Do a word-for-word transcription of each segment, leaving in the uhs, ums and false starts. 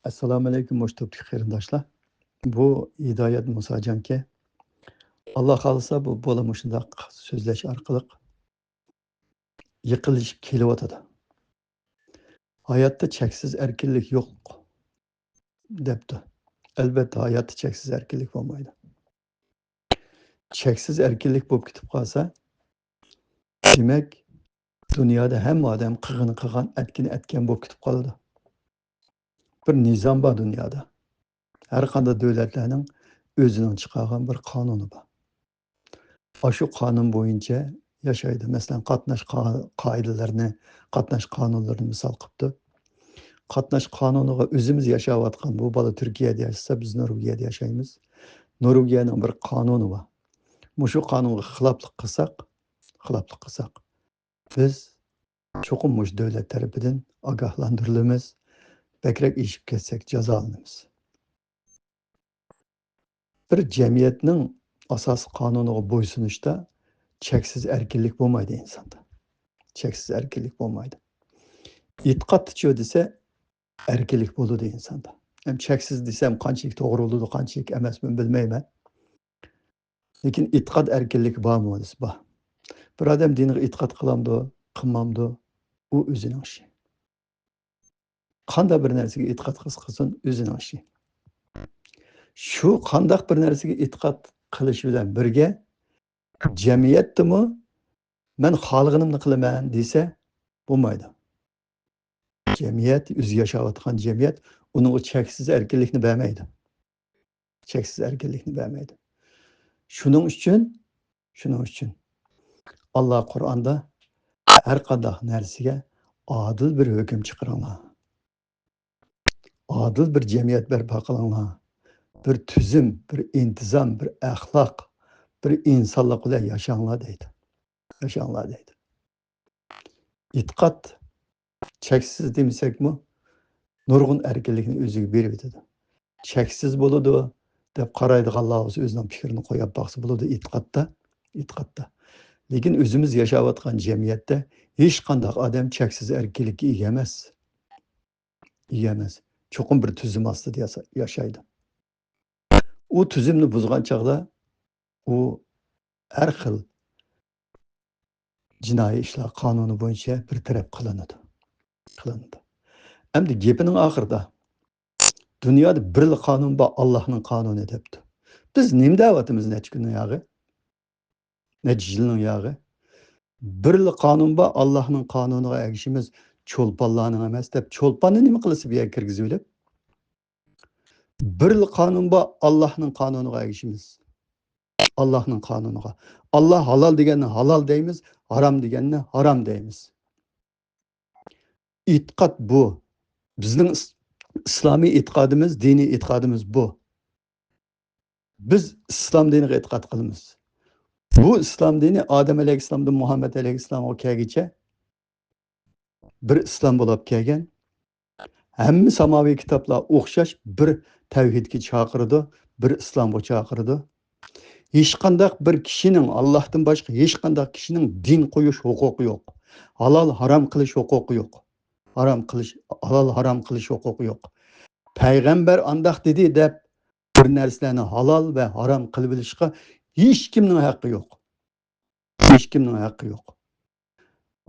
ئەسسالامۇئەلەيكۇم، مۇشۇ توپتىكى قېرىنداشلار. بۇ ھىدايەت مۇساجانكى، ئاللا خالىسا، بۇ بالا مۇشۇنداق سۆزلەش ئارقىلىق يېقىنلىشىپ كېلىۋاتىدۇ. «ھاياتتا چەكسىز ئەركىنلىك يوق» دەپتۇ. ئەلۋەتتە، ھاياتتا چەكسىز ئەركىنلىك بولمايدۇ. چەكسىز ئەركىنلىك بولۇپ كېتىپ قالسا، دېمەك، دۇنيادا ھەممە ئادەم قىلغىنى قىلغان، ئەتكىنى ئەتكەن بولۇپ كېتىپ قالىدۇ. بىر نىزام بار دۇنيادا. ھەر قانداق دۆلەتلەرنىڭ ئۆزىنىڭ چىقارغان بىر قانۇنى بار. ئاشۇ قانۇن بويىچە ياشايدۇ. مەسىلەن، قاتناش قا-، قائىدىلىرىنى، قاتناش قانۇنلىرىنى مىسال قىپتۇ. قاتناش قانۇنىغا ئۆزىمىز ياشاۋاتقان، بۇ بالا تۈركىيەدە ياشىسا، بىز نورۋېگىيەدە ياشايمىز. نورۋېگىيەنىڭ بىر قانۇنى بار. مۇشۇ قانۇنغا خىلاپلىق قىلساق، خىلاپلىق قىلساق، بىز چوقۇم مۇشۇ دۆلەت تەرىپىدىن ئاگاھلاندۇرۇلىمىز، بەكرەك ئېشىپ كەتسەك جازالىنىمىز. بىر جەمئىيەتنىڭ ئاساسىي قانۇنىغا بويسۇنۇشتا چەكسىز ئەركىنلىك بولمايدۇ ئىنساندا. چەكسىز ئەركىنلىك بولمايدۇ. ئېتىقادتىچۇ دېسە، ئەركىنلىك بولىدۇ ئىنساندا. ھەم چەكسىز دېسەم، قانچىلىك توغرا بولىدۇ، قانچىلىك ئەمەسمۇ بىلمەيمەن. لېكىن ئېتىقاد ئەركىنلىكى بارمۇ دېسە، بار. بىر ئادەم دىنغا ئېتىقاد قىلامدۇ، قىلمامدۇ، ئۇ ئۆزىنىڭ ئىشى. قانداق بىر نەرسىگە ئېتىقاد قىلسا قىلسۇن، ئۆزىنىڭ ئىشى. شۇ قانداق بىر نەرسىگە ئېتىقاد قىلىش بىلەن بىرگە، جەمئىيەتتىمۇ «مەن خالىغىنىمنى قىلىمەن» دېسە، بولمايدۇ. جەمئىيەت، ئۆزى ياشاۋاتقان جەمئىيەت ئۇنىڭغا چەكسىز ئەركىنلىكنى بەرمەيدۇ. چەكسىز ئەركىنلىكنى بەرمەيدۇ. شۇنىڭ ئۈچۈن، شۇنىڭ ئۈچۈن ئاللا قۇرئاندا «ھەر قانداق نەرسىگە ئادىل بىر ھۆكۈم چىقىرىڭلار. ئادىل بىر جەمئىيەت بەرپا قىلىڭلار. بىر تۈزۈم، بىر ئىنتىزام، بىر ئەخلاق، بىر ئىنسانلىق بىلەن ياشاڭلار» دەيدۇ. ياشاڭلار دەيدۇ. ئېتىقاد چەكسىز دېمىسەكمۇ، نۇرغۇن ئەركىنلىكنى ئۆزىگە بېرىۋېتىدۇ. چەكسىز بولىدۇ دەپ قارايدىغانلار بولسا، ئۆزىنىڭ پىكرىنى قويۇپ باقسا بولىدۇ ئېتىقادتا، ئېتىقادتا. لېكىن ئۆزىمىز ياشاۋاتقان جەمئىيەتتە ھېچقانداق ئادەم چەكسىز ئەركىنلىككە ئىگە ئەمەس. ئىگە ئەمەس. چوقۇم بىر تۈزۈم ئاستىدا ياسا-، ياشايدۇ. ئۇ تۈزۈمنى بۇزغان چاغدا ئۇ ھەر خىل جىنايى ئىشلار قانۇنى بويىچە بىر تەرەپ قىلىنىدۇ. قىلىنىدۇ. ئەمدى گېپىنىڭ ئاخىرىدا، «دۇنيادا بىرلا قانۇن بار، ئاللاھنىڭ قانۇنى» دەپتۇ. بىز نېمە دەۋاتىمىز نەچچە كۈننىڭ ياغى؟ نەچچە يىلنىڭ ياغى؟ «بىرلا قانۇن بار، ئاللاھنىڭ قانۇنىغا ئەگىشىمىز، چولپانلارنىڭ ئەمەس» دەپ، چولپاننى نېمە قىلىسىز بۇ يەرگە كىرگۈزۈۋېلىپ؟ «بىرلا قانۇن بار، ئاللاھنىڭ قانۇنىغا ئەگىشىمىز. ئاللاھنىڭ قانۇنىغا. ئاللا ھالال دېگەننى ھالال دەيمىز، ھارام دېگەننى ھارام دەيمىز.» ئېتىقاد بۇ. بىزنىڭ ئىس-، ئىسلامىي ئېتىقادىمىز، دىنىي ئېتىقادىمىز بۇ. بىز ئىسلام دىنىغا ئېتىقاد قىلىمىز. بۇ ئىسلام دىنى ئادەم ئەلەيھىسسالامدىن مۇھەممەد ئەلەيھىسسالامغا كەلگۈچە بىر ئىسلام بولاپ كەلگەن. ھەممە ساماۋىي كىتابلار ئوخشاش بىر تەۋھىدكە چاقىرىدۇ، بىر ئىسلامغا چاقىرىدۇ. ھېچقانداق بىر كىشىنىڭ، ئاللاھتىن باشقا ھېچقانداق كىشىنىڭ دىن قويۇش ھوقۇقى يوق. ھالال ھارام قىلىش ھوقۇقى يوق. ھارام قىلىش، ھالال ھارام قىلىش ھوقۇقى يوق. پەيغەمبەر ئانداق دېدى دەپ، بىر نەرسىلەرنى ھالال ۋە ھارام قىلىۋېلىشقا ھېچكىمنىڭ ھەققى يوق. ھېچكىمنىڭ ھەققى يوق.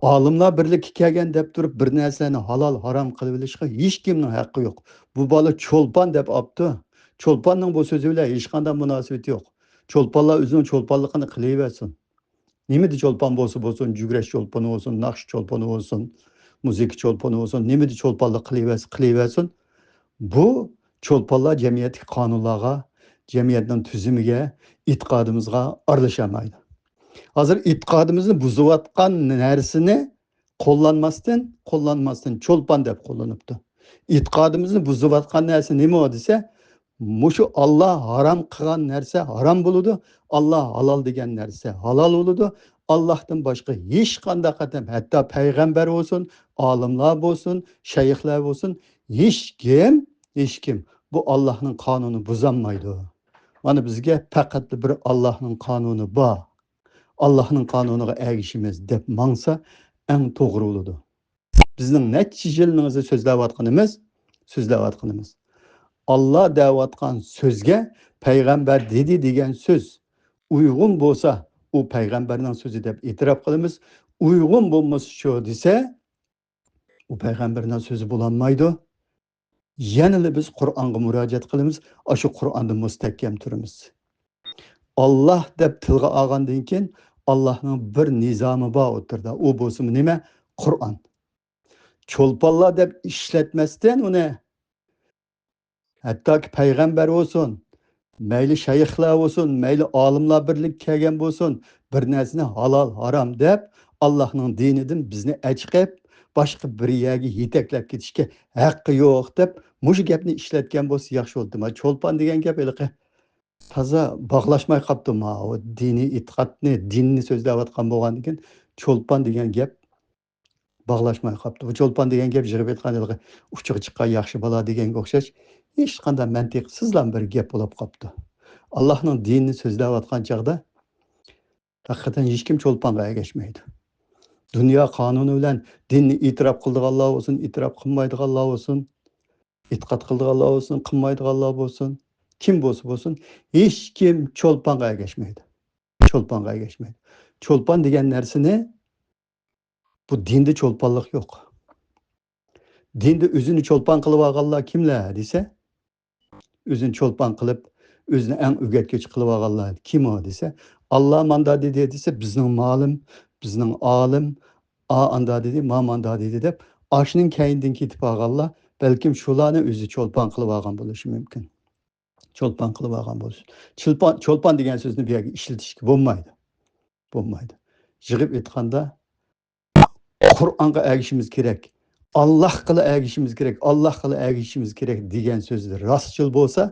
ئالىملار بىرلىككە كەلگەن دەپ تۇرۇپ، بىر نەرسىلەرنى ھالال، ھارام قىلىۋېلىشقا ھېچكىمنىڭ ھەققى يوق. بۇ بالا چولپان دەپ ئاپتۇ. چولپاننىڭ بۇ سۆزى بىلەن ھېچقانداق مۇناسىۋىتى يوق. چولپانلار ئۆزىنىڭ چولپانلىقىنى قىلىۋەرسۇن. نېمىدە چولپان بولسا بولسۇن، جۈگرەش چولپىنى بولسۇن، ناخشا چولپىنى بولسۇن، مۇزىكا چولپىنى بولسۇن، نېمىدە چولپانلىق قىلىۋەرسە، قىلىۋەرسۇن. بۇ چولپانلار جەمئىيەتتىكى قانۇنلارغا، جەمئىيەتنىڭ تۈزۈمىگە، ئېتىقادىمىزغا ئارىلىشالمايدۇ. ھازىر ئېتىقادىمىزنى بۇزۇۋاتقان نەرسىنى قوللانماستىن، قوللانماستىن چولپان دەپ قوللىنىپتۇ. ئېتىقادىمىزنى بۇزۇۋاتقان نەرسە نېمە دېسە، مۇشۇ ئاللا ھارام قىلغان نەرسە ھارام بولىدۇ، ئاللا ھالال دېگەن نەرسە ھالال بولىدۇ. ئاللاھتىن باشقا ھېچقانداق ئادەم، ھەتتا پەيغەمبەر بولسۇن، ئالىملار بولسۇن، شەيخلەر بولسۇن، ھېچكىم، ھېچكىم بۇ ئاللاھنىڭ قانۇنىنى بۇزالمايدۇ. مانا بىزگە پەقەتلا بىر ئاللاھنىڭ قانۇنى بار. ئاللاھنىڭ قانۇنىغا ئەگىشىمىز دەپ ماڭسا ئەڭ توغرا بولىدۇ. بىزنىڭ نەچچە يىلنىڭ ئىزى سۆزلەۋاتقىنىمىز، سۆزلەۋاتقىنىمىز. ئاللا دەۋاتقان سۆزگە پەيغەمبەر دېدى دېگەن سۆز ئۇيغۇن بولسا، ئۇ پەيغەمبەرنىڭ سۆزى دەپ ئېتىراپ قىلىمىز. ئۇيغۇن بولمىسا شۇ دېسە، ئۇ پەيغەمبەرنىڭ سۆزى بولالمايدۇ. يەنىلا بىز قۇرئانغا مۇراجىئەت قىلىمىز، ئاشۇ قۇرئاندا مۇستەھكەم تۇرىمىز. ئاللا دەپ تىلغا ئالغاندىن كېيىن، ئاللانىڭ بىر نىزامى بار ئوتتۇرىدا. ئۇ بولسىمۇ نېمە؟ قۇرئان. چولپانلار دەپ ئىشلەتمەستىن ئۇنى، ھەتتاكى پەيغەمبەر بولسۇن، مەيلى شەيخلەر بولسۇن، مەيلى ئالىملار بىرلىككە كەلگەن بولسۇن، بىر نەرسىنى ھالال، ھارام دەپ، ئاللانىڭ دىنىدىن بىزنى ئەچىقىپ، باشقا بىر يەرگە يېتەكلەپ كېتىشكە ھەققى يوق دەپ، مۇشۇ گەپنى ئىشلەتكەن بولسا ياخشى بولدى. مانا چولپان دېگەن گەپ ھېلىقى تازا باغلاشماي قاپتۇ. ماۋۇ دىنىي ئېتىقادنى، دىننى سۆزلەۋاتقان بولغاندىكىن، چولپان دېگەن گەپ باغلاشماي قاپتۇ. بۇ چولپان دېگەن گەپ يىغىپ ئېيتقان ھېلىقى ئۇچىغا چىققان ياخشى بالا دېگەنگە ئوخشاش، ھېچقانداق مەنتىقسىزلا بىر گەپ بولۇپ قاپتۇ. ئاللانىڭ دىنىنى سۆزلەۋاتقان چاغدا ھەقىقەتەن ھېچكىم چولپانغا ئەگەشمەيدۇ. دۇنيا قانۇنى بىلەن دىننى ئېتىراپ قىلىدىغانلار بولسۇن، ئېتىراپ قىلمايدىغانلار بولسۇن، ئېتىقاد قىلىدىغانلار بولسۇن، قىلمايدىغانلار بولسۇن، كىم بولسا بولسۇن، ھېچكىم چولپانغا ئەگەشمەيدۇ. چولپانغا ئەگەشمەيدۇ. چولپان دېگەن نەرسىنى، بۇ دىندا چولپانلىق يوق. دىندا ئۆزىنى چولپان قىلىۋالغانلار كىملەر دېسە، ئۆزىنى چولپان قىلىپ، ئۆزىنى ئەڭ ئۆگەتكۈچى قىلىۋالغانلار كىم ئۇ دېسە، ئاللا ماندا دېدى دېسە، بىزنىڭ مالىم، بىزنىڭ ئالىم، ئا ئاندا دېدى، ما ماندا دېدى دەپ، ئاشۇنىڭ كەينىدىن كېتىپ قالغانلار، بەلكىم شۇلارنى ئۆزى چولپان قىلىۋالغان بولۇشى مۇمكىن. چولپان قىلىۋالغان بولۇشى. چولپان، چولپان دېگەن سۆزنى بۇ يەرگە ئىشلىتىشكە بولمايدۇ. بولمايدۇ. يىغىپ ئېيتقاندا، قۇرئانغا ئەگىشىمىز كېرەك، ئاللاھقىلا ئەگىشىمىز كېرەك، ئاللاھقىلا ئەگىشىمىز كېرەك دېگەن سۆزى راستچىل بولسا،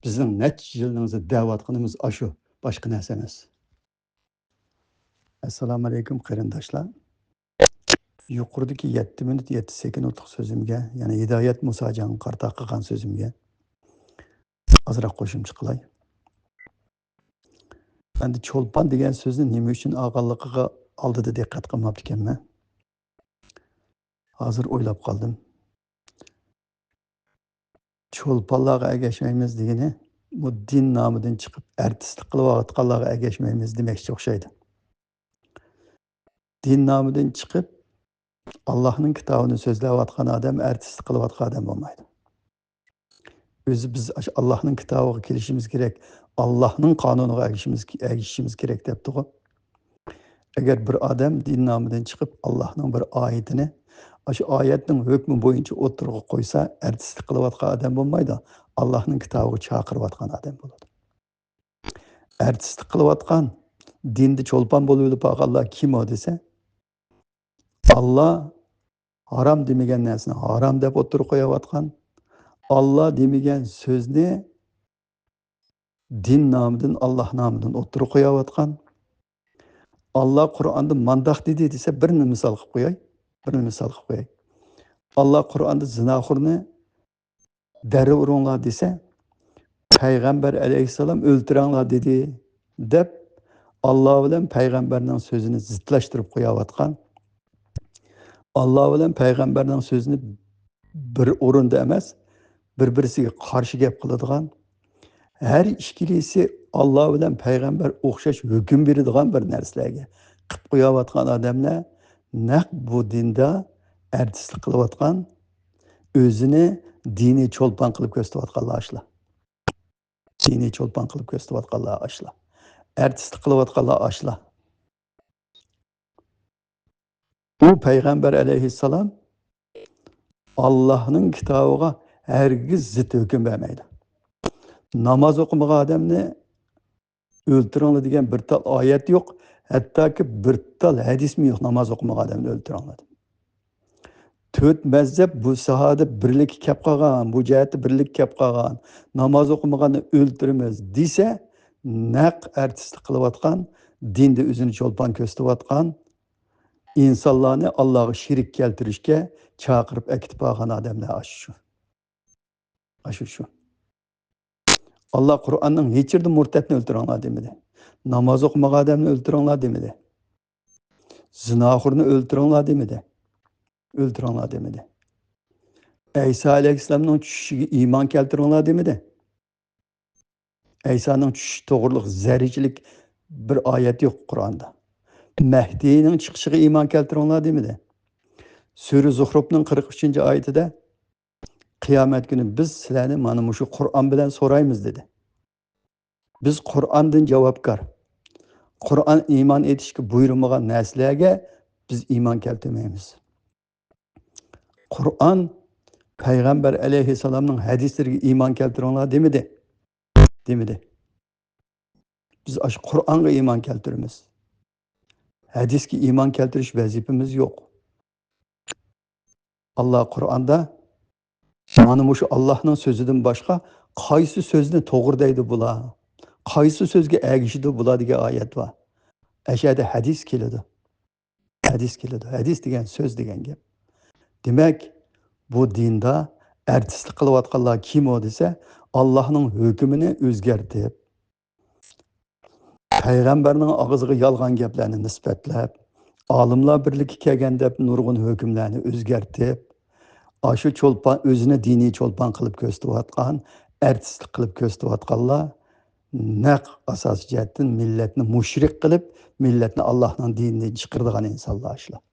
بىزنىڭ نەچچە يىلنىڭ دەۋاتقىنىمىز ئاشۇ، باشقا نەرسە ئەمەس. ئەسسالامۇ ئەلەيكۇم، قېرىنداشلار. يۇقىرىدىكى يەتتە مىنۇت يەتتە سېكۇنتلۇق سۆزۈمگە، يەنى ھىدايەت مۇساجانغا قارىتا قىلغان سۆزۈمگە ئازراق قوشۇمچە قىلاي. ئەمدى چولپان دېگەن سۆزنى نېمە ئۈچۈن ئالغانلىقىغا ئالدىدا دىققەت قىلماپتىكەنمەن. ھازىر ئويلاپ قالدىم. چولپانلارغا ئەگەشمەيمىز دېگىنى، بۇ دىن نامىدىن چىقىپ، ئارتىسلىق قىلىۋاتقانلارغا ئەگەشمەيمىز دېمەكچى ئوخشايدۇ. دىن نامىدىن چىقىپ، ئاللاھنىڭ كىتابىنى سۆزلەۋاتقان ئادەم ئارتىسلىق قىلىۋاتقان ئادەم بولمايدۇ. ئۆزى بىز ئاشۇ ئاللاھنىڭ كىتابىغا كېلىشىمىز كېرەك، ئاللاھنىڭ قانۇنىغا ئەگىشىمىز، ئەگىشىشىمىز كېرەك دەپتىغۇ. ئەگەر بىر ئادەم دىن نامىدىن چىقىپ، ئاللاھنىڭ بىر ئايىتىنى ئاشۇ ئايەتنىڭ ھۆكمى بويىچە ئوتتۇرىغا قويسا، ئارتىسلىق قىلىۋاتقان ئادەم بولمايدۇ، ئاللاھنىڭ كىتابىغا چاقىرىۋاتقان ئادەم بولىدۇ. ئارتىسلىق قىلىۋاتقان، دىندا چولپان بولۇۋېلىپ قالغانلار كىم ئۇ دېسە، ئاللا ھارام دېمىگەن نەرسىنى ھارام دەپ ئوتتۇرىغا قويۇۋاتقان، ئاللا دېمىگەن سۆزنى دىن نامىدىن، ئاللا نامىدىن ئوتتۇرىغا قويۇۋاتقان، ئاللا قۇرئاندا مانداق دېدى دېسە، بىرنى مىسال قىلىپ قوياي، بىرنى مىسال قىلىپ قوياي. ئاللا قۇرئاندا زىناخورنى دەررە ئۇرۇڭلار دېسە، پەيغەمبەر ئەلەيھىسسالام ئۆلتۈرەڭلار دېدى دەپ، ئاللا بىلەن پەيغەمبەرنىڭ سۆزىنى زىتلاشتۇرۇپ قويۇۋاتقان، ئاللا بىلەن پەيغەمبەرنىڭ سۆزىنى بىر ئورۇندا ئەمەس، بىر-بىرسىگە قارشى گەپ قىلىدىغان، ھەر ئىككىلىسى ئاللا بىلەن پەيغەمبەر ئوخشاش ھۆكۈم بېرىدىغان بىر نەرسىلەرگە قىپ قويۇۋاتقان ئادەملەر نەق بۇ دىندا ئارتىسلىق قىلىۋاتقان، ئۆزىنى دىنىي چولپان قىلىپ كۆرسىتىۋاتقانلار ئاشۇلار. دىنىي چولپان قىلىپ كۆرسىتىۋاتقانلار ئاشۇلار. ئارتىسلىق قىلىۋاتقانلار ئاشۇلار. ئۇ پەيغەمبەر ئەلەيھىسسالام ئاللاھنىڭ كىتابىغا ھەرگىز زىت ھۆكۈم بەرمەيدۇ. ناماز ئوقۇمىغان ئادەمنى ئۆلتۈرۈڭلار دېگەن بىر تال ئايەت يوق، ھەتتاكى بىر تال ھەدىسمۇ يوق، ناماز ئوقۇمىغان ئادەمنى ئۆلتۈرۈڭلار دەپ. تۆت مەزھەپ بۇ ساھەدە بىرلىككە كەپ قالغان، بۇ جەھەتتە بىرلىككە كەپ قالغان، ناماز ئوقۇمىغاننى ئۆلتۈرىمىز دېسە، نەق ئارتىسلىق قىلىۋاتقان، دىندا ئۆزىنى چولپان كۆرسىتىۋاتقان، ئىنسانلارنى ئاللاغا شېرىك كەلتۈرۈشكە چاقىرىپ ئەكېتىپ بارغان ئادەملەر ئاشۇ شۇ. ئاشۇ شۇ. ئاللا قۇرئاننىڭ ھېچ يېرىدە مۇرتەتنى ئۆلتۈرۈڭلار دېمىدى. ناماز ئوقۇمىغان ئادەمنى ئۆلتۈرۈڭلار دېمىدى. زىناخورنى ئۆلتۈرۈڭلار دېمىدى. ئۆلتۈرۈڭلار دېمىدى. ئەيسا ئەلەيھىسسالامنىڭ چۈشۈشىگە ئىمان كەلتۈرۈڭلار دېمىدى. ئەيسانىڭ چۈشۈشى توغرىلىق زەررىچىلىك بىر ئايەت يوق قۇرئاندا. مەھدىينىڭ چىقىشىغا ئىمان كەلتۈرۈڭلار دېمىدى. سۈرە زۇخرۇفنىڭ قىرىق ئۈچىنچى ئايىتىدە، قىيامەت كۈنى بىز سىلەرنى مانا مۇشۇ قۇرئان بىلەن سورايمىز دېدى. بىز قۇرئاندىن جاۋابكار. قۇرئان ئىمان ئېيتىشقا بۇيرۇمىغان نەرسىلەرگە بىز ئىمان كەلتۈرمەيمىز. قۇرئان پەيغەمبەر ئەلەيھىسسالامنىڭ ھەدىسلىرىگە ئىمان كەلتۈرۈڭلار دېمىدى. دېمىدى. بىز ئاشۇ قۇرئانغا ئىمان كەلتۈرىمىز. ھەدىسكە ئىمان كەلتۈرۈش ۋەزىپىمىز يوق. ئاللا قۇرئاندا مانا مۇشۇ ئاللاھنىڭ سۆزىدىن باشقا قايسى سۆزنى توغرا دەيدۇ بۇلار؟ قايسى سۆزگە ئەگىشىدۇ بۇلار دېگەن ئايەت بار. ئەشەدە ھەدىس كېلىدۇ. ھەدىس كېلىدۇ. ھەدىس دېگەن سۆز دېگەن گەپ. دېمەك، بۇ دىندا ئارتىسلىق قىلىۋاتقانلار كىم ئۇ دېسە، ئاللاھنىڭ ھۆكمىنى ئۆزگەرتىپ، پەيغەمبەرنىڭ ئاغزىغا يالغان گەپلەرنى نىسبەتلەپ، ئالىملار بىرلىككە كەلگەن دەپ نۇرغۇن ھۆكۈملەرنى ئۆزگەرتىپ، ئاشۇ چولپان، ئۆزىنى دىنىي چولپان قىلىپ كۆرسىتىۋاتقان، ئارتىسلىق قىلىپ كۆرسىتىۋاتقانلار نەق ئاساسىي جەھەتتىن مىللەتنى مۇشرىك قىلىپ، مىللەتنى ئاللاھنىڭ دىنىدىن چىقىرىدىغان ئىنسانلار شۇلار.